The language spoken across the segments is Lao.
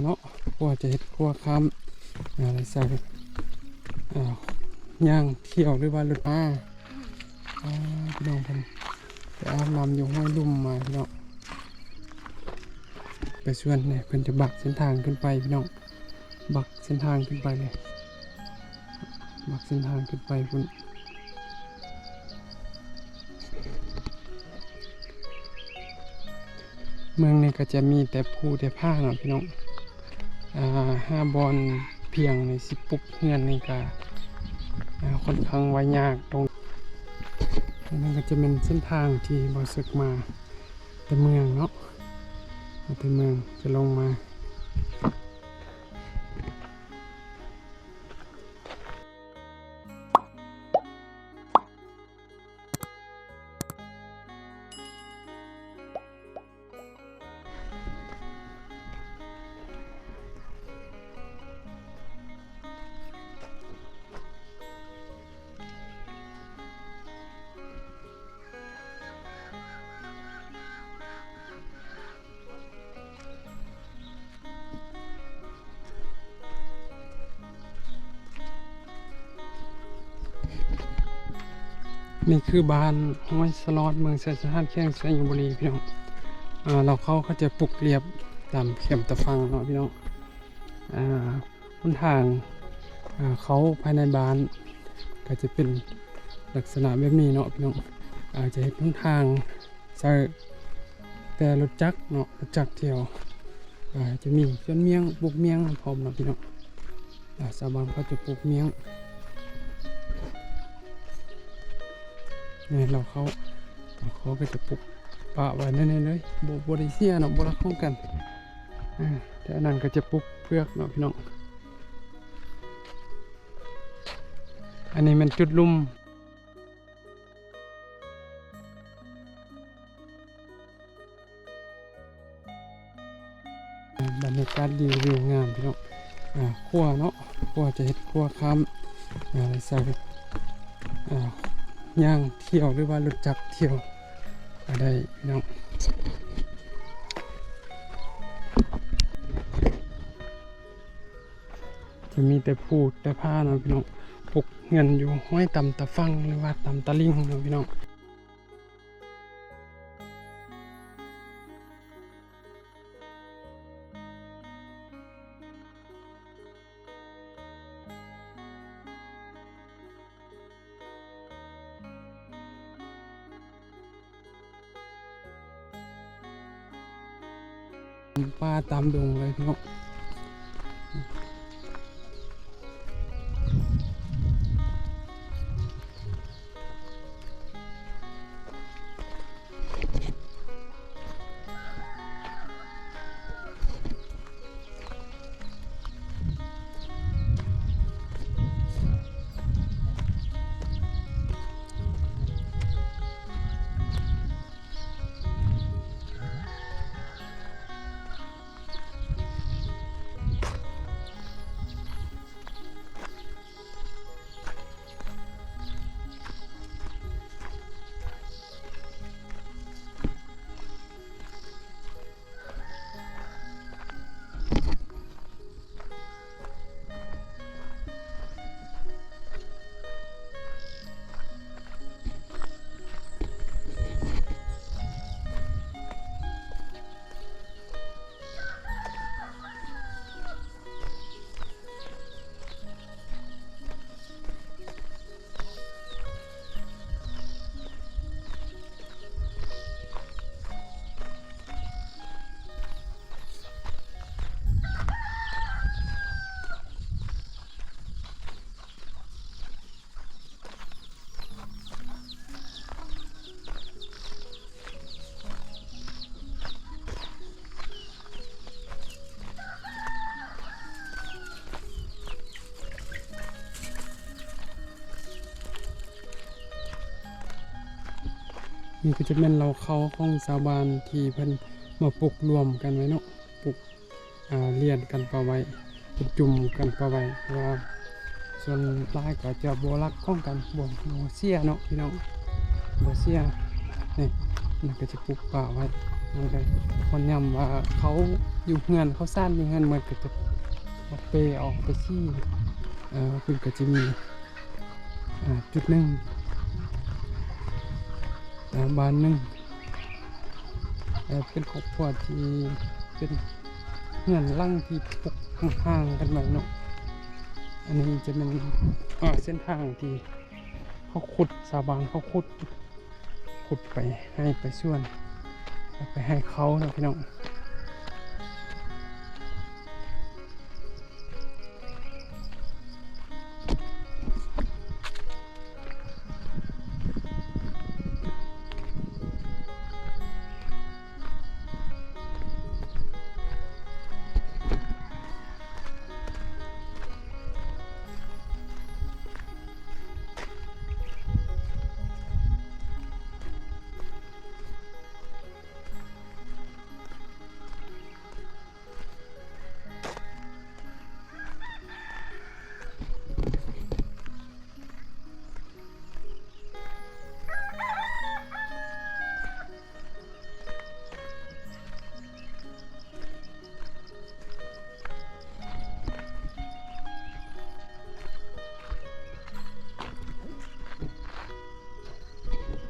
ເນາະ ຄົວຈະເຮັດຄົວຂ້າມ ອາ ໃສ່ ອາ ຍ່າງທ່ຽວ ຫຼືວ່າລົດມາ. ອາ ພີ່ນ້ອງເພິ່ນໄປອາບນ້ຳຢູ່ຫ້ວຍລຸ່ມມາ ພີ່ນ້ອງ ໄປສວນນີ້ ເພິ່ນຈະບັກເສັ້ນທາງຂຶ້ນໄປ ພີ່ນ້ອງ ບັກເສັ້ນທາງຂຶ້ນໄປເລີຍ ບັກເສັ້ນທາງຂຶ້ນໄປພຸ້ນ. ເມືອງນີ້ກໍຈະມີແຕ່ພູແຕ່ຜາເນາະ ພີ່ນ້ອງ ອາ ຫາບ່ອນພຽງນີ້ຊິປຸກເຮືອນນີ້ກໍ ອາ ຂ້ອນຂ້າງວ່າຍາກ. ຕົງນັ້ນກໍຈະແມ່ນເສັ້ນທາງທີ່ບໍ່ເສິກມາແຕ່ເມືອງເນາະ ມາແຕ່ເມືອງຈະລົງມາ. ນີ້ຄືບ້ານຫ້ວຍສະຫຼອດ ເມືອງໄຊສະຫາດ ແຂວງໄຊຍະບູລີ ພີ່ນ້ອງ. ເອີ ລາວເຂົາ ເຂົາຈະປຸກລຽບຕາມແຄມຕາຝັ່ງເນາະ ພີ່ນ້ອງ. ເອີ ຫົນທາງ ເອີ ເຂົ້າພາຍໃນບ້ານກໍຈະເປັນລັກສະນະແບບນີ້ເນາະ ພີ່ນ້ອງ. ເອີ ຈະເຮັດຫົນທາງ ໃຊ້ແຕ່ລົດຈັກເນາະ ລົດຈັກທ່ຽວ. ອາ ຈະມີສວນມ້ຽງ ປູກມ້ຽງນຳພ້ອມເນາະ ພີ່ນ້ອງ. ອາ ຊາວບ້ານເຂົາຈະປູກມ້ຽງ ແມ່ນລາວເຂົາ ລາວເຂົາກໍຈະປູກປະໄວ້ແນວນີ້ເລີຍ ບໍ່ ບໍ່ໄດ້ເສຍເນາະ ບໍ່ລັກຂອງກັນ. ອາ ແຕ່ອັນນັ້ນກໍຈະປູກເຜືອກເນາະ ພີ່ນ້ອງ. ອັນນີ້ແມ່ນຈຸດລຸ່ມ. ບັນຍາກາດດີ ວິວງາມ ພີ່ນ້ອງ. ອາ ຄົວເນາະ ຄົວຈະເຮັດຄົວຂ້າມ ອາ ໃສ່ ອາ ຍ່າງທ່ຽວ ຫຼືວ່າລົດຈັກທ່ຽວກໍໄດ້ ພີ່ນ້ອງ. ຈະມີແຕ່ພູແຕ່ຜາເນາະ ພີ່ນ້ອງ ປຸກເຮືອນຢູ່ຫ້ວຍຕາມຕາຝັ່ງ ຫຼືວ່າຕາມຕະລິ່ງເນາະ ພີ່ນ້ອງ. ປ່າຕາມດົງເລີຍເນາະ. ນີ້ກໍຈະແມ່ນເລົ້າເຂົ້າຂອງຊາວບ້ານທີ່ເພິ່ນມາປຸກລວມກັນໄວ້ເນາະ ປຸກ ອາ ລຽນກັນປະໄວ້ ເປັນຈຸ່ມກັນປະໄວ້ ເພາະວ່າສ່ວນຫຼາຍກໍຈະບໍ່ລັກຂອງກັນ ບໍ່ ບໍ່ເສຍເນາະ ພີ່ນ້ອງ ບໍ່ເສຍ. ນີ້ ມັນກໍຈະປຸກປະໄວ້ ມັນກໍ ເຂົາຍ້ຳວ່າເຂົາຢູ່ເຮືອນ ເຂົາຊານຢູ່ເຮືອນໝົດ ກໍຈະເອົາເປອອກໄປຊີ້ ເອີ ເພິ່ນກໍຈະມີ ອ່າ ຈຸດໜຶ່ງ ອ່າ ບ້ານໜຶ່ງ ເປັນຄອບຄົວທີ່ເປັນເຮືອນຫຼັງທີ່ປົກຮ່າງກັນໄວ້ເນາະ. ອັນນີ້ຈະແມ່ນ ອ່າ ເສັ້ນທາງທີ່ເຂົາຂຸດ ຊາວບ້ານເຂົາຂຸດ ຂຸດໄປໄຮ່ໄປສວນ ໄປໄຮ່ເຂົ້າເນາະພີ່ນ້ອງ.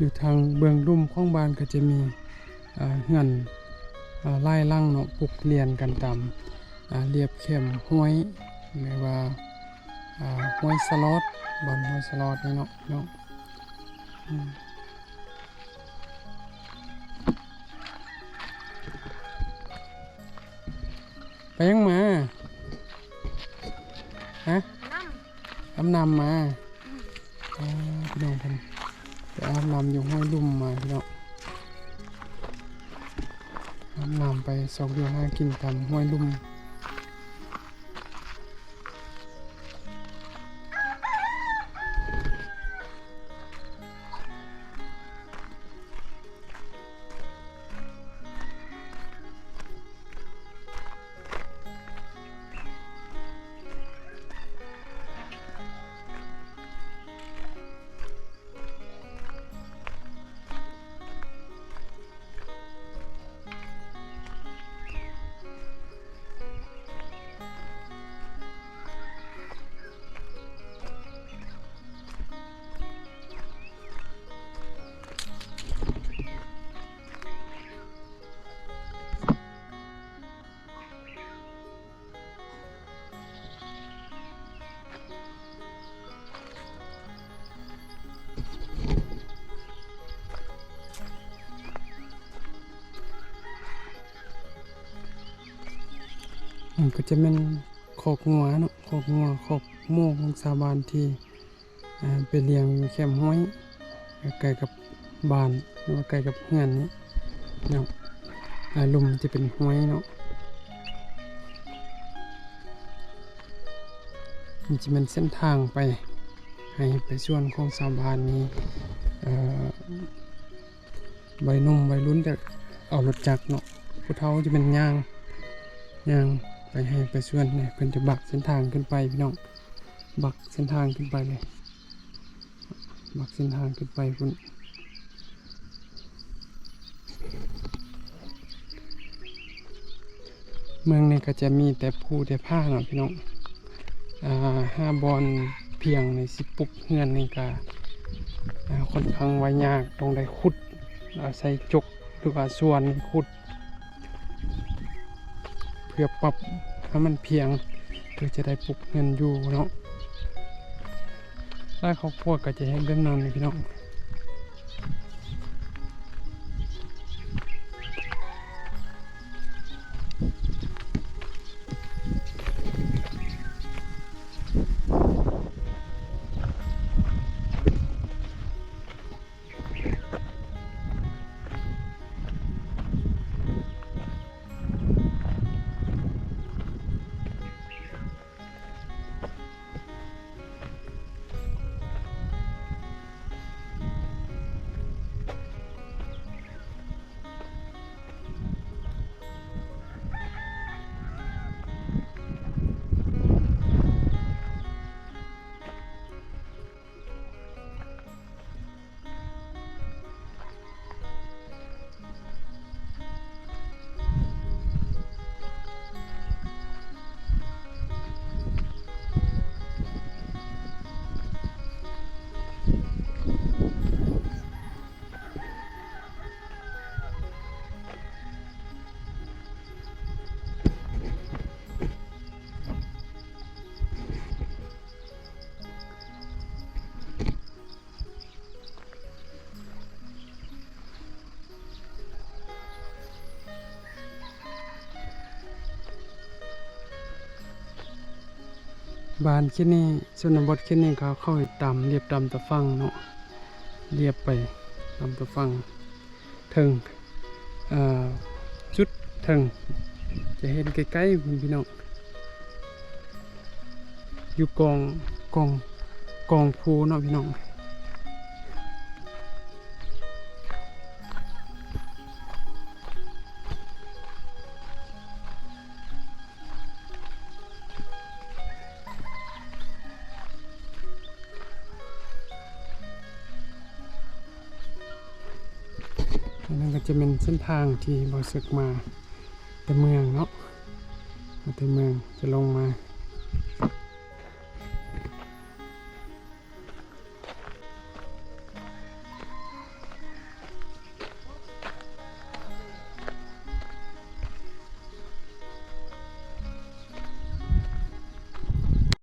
ຢູ່ທາງເບື້ອງລຸ່ມຂອງບ້ານກໍຈະມີ ອ່າ ເຮືອນ ອ່າ ຫຼາຍຫຼັງເນາະ ປຸກລຽນກັນຕາມ ອ່າ ລຽບແຄມຫ້ວຍ ຫຼືວ່າ ອ່າ ຫ້ວຍສະຫຼອດ ບ້ານຫ້ວຍສະຫຼອດນີ້ເນາະ ເນາະ. ອືມ ໄປຫຍັງມາ? ຮະ? ອາບນ້ຳ ອາບນ້ຳມາ. ອືມ ອ່າ ພີ່ນ້ອງເພິ່ນໄປອາບນ້ຳຢູ່ຫ້ວຍລຸ່ມມາ ພີ່ນ້ອງ ອາບນ້ຳໄປຊອກຢູ່ຫາກິນຕາມຫ້ວຍລຸ່ມ. ມັນກໍຈະແມ່ນຄອກງົວເນາະ ຄອກງົວ ຄອກໝູຂອງຊາວບ້ານທີ່ ອ່າ ໄປລ້ຽງຢູ່ແຄມຫ້ວຍ ໃກ້ກັບບ້ານ ຫຼືວ່າໃກ້ກັບເຮືອນນີ້ເນາະ. ອ່າ ລຸ່ມຈະເປັນຫ້ວຍເນາະ ມັນຈະແມ່ນເສັ້ນທາງໄປໄຮ່ໄປສວນຂອງຊາວບ້ານນີ້ ເອີ ໄວໜຸ່ມໄວລຸ້ນຈະເອົາລົດຈັກເນາະ ຜູ້ເຖົ້າຈະແມ່ນຍ່າງ ຍ່າງໄປໄຮ່ໄປສວນນີ້ ເພິ່ນຈະບັກເສັ້ນທາງຂຶ້ນໄປ ພີ່ນ້ອງ ບັກເສັ້ນທາງຂຶ້ນໄປເລີຍ ບັກເສັ້ນທາງຂຶ້ນໄປພຸ້ນ. ເມືອງນີ້ກໍຈະມີແຕ່ພູແຕ່ຜາເນາະພີ່ນ້ອງ ອ່າ ຫາບ່ອນພຽງນີ້ ຊິປຸກເຮືອນນີ້ກໍ ອ່າ ຂ້ອນຂ້າງວ່າຍາກ ຕ້ອງໄດ້ຂຸດ ອາໄສຈົກ ຫຼືວ່າສວນຂຸດ ເພື່ອປັບໃຫ້ມັນພຽງ ເພື່ອຈະໄດ້ປຸກເຮືອນຢູ່ເນາະ. ຫຼາຍຄອບຄົວກໍຈະເຮັດແບບນັ້ນເດ້ພີ່ນ້ອງ. ເ ບ້ານເຂດນີ້ ຊົນນະບົດເຂດນີ້ ເຂົາເຮັດຕາມ ລຽບຕາມຕາຝັ່ງເນາະ ລຽບໄປຕາມຕາຝັ່ງເທິງ ເອີ ຈຸດເທິງ ຈະເຫັນໄກໆພຸ້ນພີ່ນ້ອງ ຢູ່ກອງ ກອງ ກອງພູເນາະພີ່ນ້ອງ. ອັນນັ້ນກໍຈະແມ່ນເສັ້ນທາງທີ່ບ່າວເສິກມາແຕ່ເມືອງເນາະ ມາແຕ່ເມືອງຈະລົງມາ